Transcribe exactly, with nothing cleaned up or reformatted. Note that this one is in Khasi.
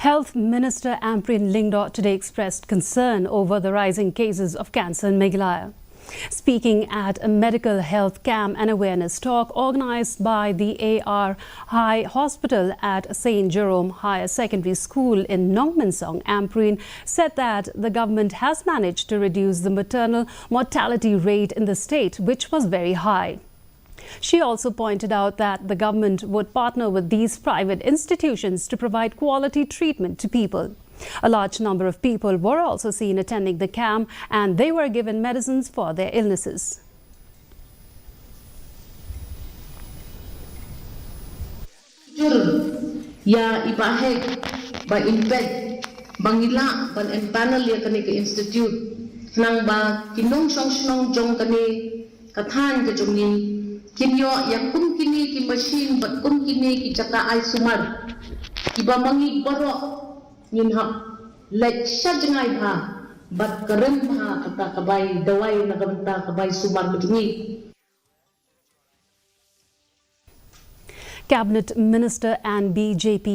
Health Minister Ampareen Lyngdoh today expressed concern over the rising cases of cancer in Meghalaya. Speaking at a medical health camp and awareness talk organized by the A R High Hospital at Saint Jerome Higher Secondary School in Nongmensong, Ampareen said that the government has managed to reduce the maternal mortality rate in the state, which was very high. She also pointed out that the government would partner with these private institutions to provide quality treatment to people. A large number of people were also seen attending the camp, and they were given medicines for their illnesses. Jur ïa i Bah Hek ba in peit ba ngi lah ban empanel ïa kane ka institute, khnang ba ki nongshong shnong jong kane ka thaiñ ka jong ngi kin ïoh ïa kum kine ki machine bad kum kine ki jaka ai sumar kiba ma ngi baroh ngin hap leit sha jngai bha bad ka rim bha kata ka bai dawai na ka bynta ka bai sumar ka jong ngi. Cabinet Minister and B J P